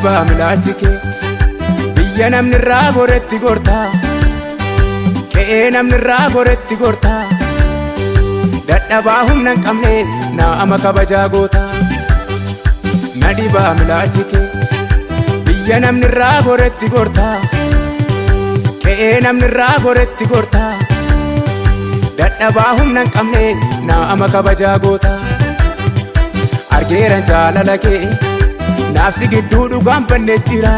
Dhibaa milaalchi kee biyya namni irraa goretti gortaa, qe'ee namni irraa goretti gortaa, dadhabaa humna hin qabne nama kabajaa gootaa. Na dhibaa milaalchi kee biyya namni irraa goretti gortaa, qe'ee namni irraa goretti gortaa, dadhabaa humna hin qabne nama kabajaa gootaa. Argeeran jaalala kee naafsi gidduu dhugaan banne jira,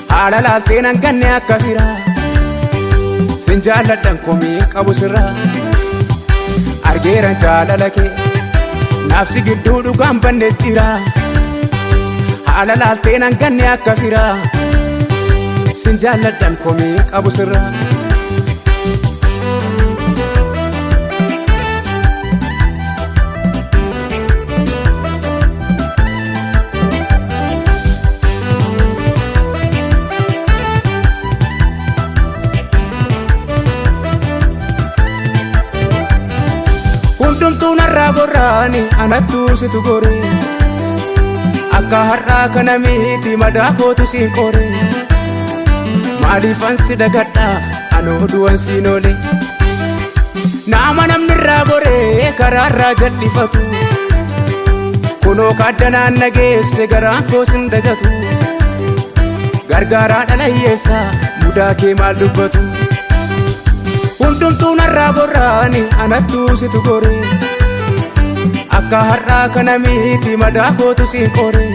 haala laaltee nan ganne akka fira, sin jaalladhan komii qabu sirraa. Argeeran jaalala kee naafsi gidduu dhugaan banne jira, haala laaltee nan ganne akka fira, sin jaalladhan komii qabu sirraa. Hundumtuu narraa gorraani anattuu situ gore, akka har'aa kana miti madaa kootu siin qore, maaliifan si dagadhaa anoo du'an siin oole. Nama namni irraa goree karaarraa jal'ifatu, kunoo kaaddanaan nageesse garaan koo sin dagatu, gargaaraa dhala hiyyeessaa mudaa kee maal dubbatu. Hundumtuu narraa gorraani anattuu situ gore, akka har'aa kana miti madaa kootu siin qore,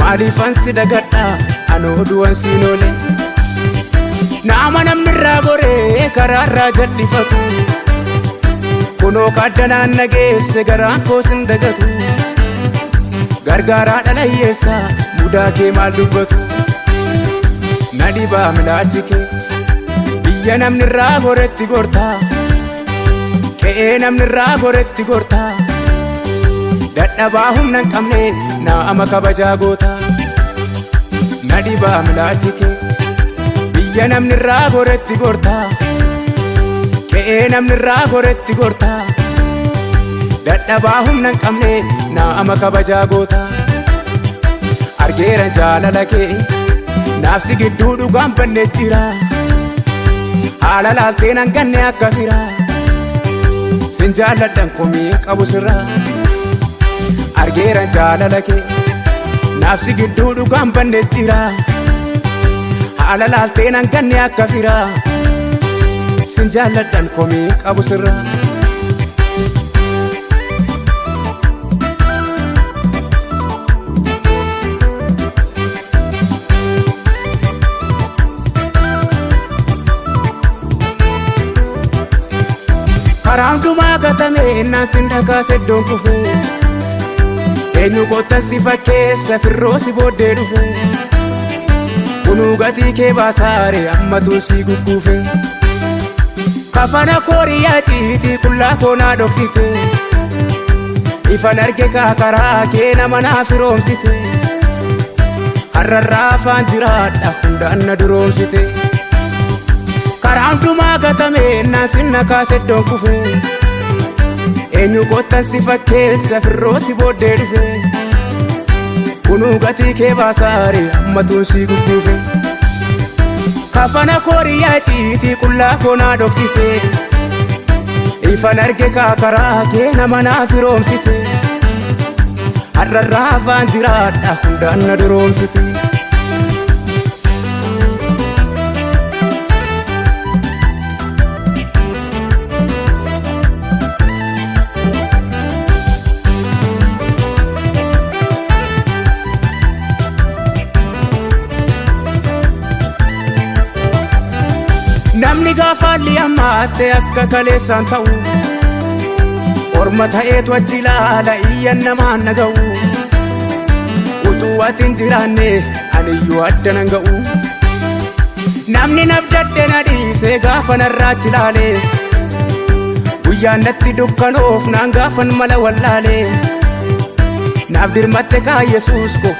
maaliifan si dagadhaa anoo du'an siin oole. Nama namni irraa goree karaarraa jal'ifatu, kunoo kaaddanaan nageesse garaan koo sin dagatu, gargaaraa dhala hiyyeessaa mudaa kee maal dubbatu. Na dhibaa milaalchi kee biyya namni irraa goretti gortaa, qe'ee namni irraa goretti gortaa, dadhabaa humna hin qabne nama kabajaa gootaa. Na dhibaa milaalchi kee biyya namni irraa goretti gortaa, qe'ee namni irraa goretti gortaa, dadhabaa humna hin qabne nama kabajaa gootaa. Argeeran jaalala kee naafsi gidduu dhugaan banne jira, haala laaltee nan ganne akka fira, sin jaalladhan komii qabu sirraa. Argeeran jaalala kee naafsi gidduu dhugaan banne jira, haala laaltee nan ganne akka fira, sin jaalladhan komii qabu sirraa. Karaa hundumaa gatame naan sin dhakaase iddoon kufe, eenyu kottan si fakkeessa firroo si booddee dhufe, kunuu gatii kee baasaare ammatu si gugguufe. Kafana kooriyaa ciitii qullaa koo naa dhoksite, ifan arge kaakaraa kee nama naa firoomsite, har'arraa afaan jiraadha hundaan na duroomsite. Karaa hundumaa gatame naan sin nakaase iddoon kufe, eenyu kottan si fakkeessa firroo si booddee dhufe, kunuu gatii kee baasaare ammatuun si gugguufe. Kafana kooriyaa ciitii qullaa koo naa dhoksite, ifan arge kaakaraa kee nama naa firoomsite, har'arraa afaan jiraadha hundaan na duroomsite. Namni gaafa haalli hammaatte akka kaleessaan ta'u, orma ta'eetu achi ilaala iyyan namaan naga'u, utuu ati hin jiraanne aniyyuu adda nan ga'u. Namni nabdadde na dhiise gaafa narraa achi ilaale, guyyaan natti dukkanoof naan gaafan mala wallaale, naaf dirmatte kaa Yesuus koo.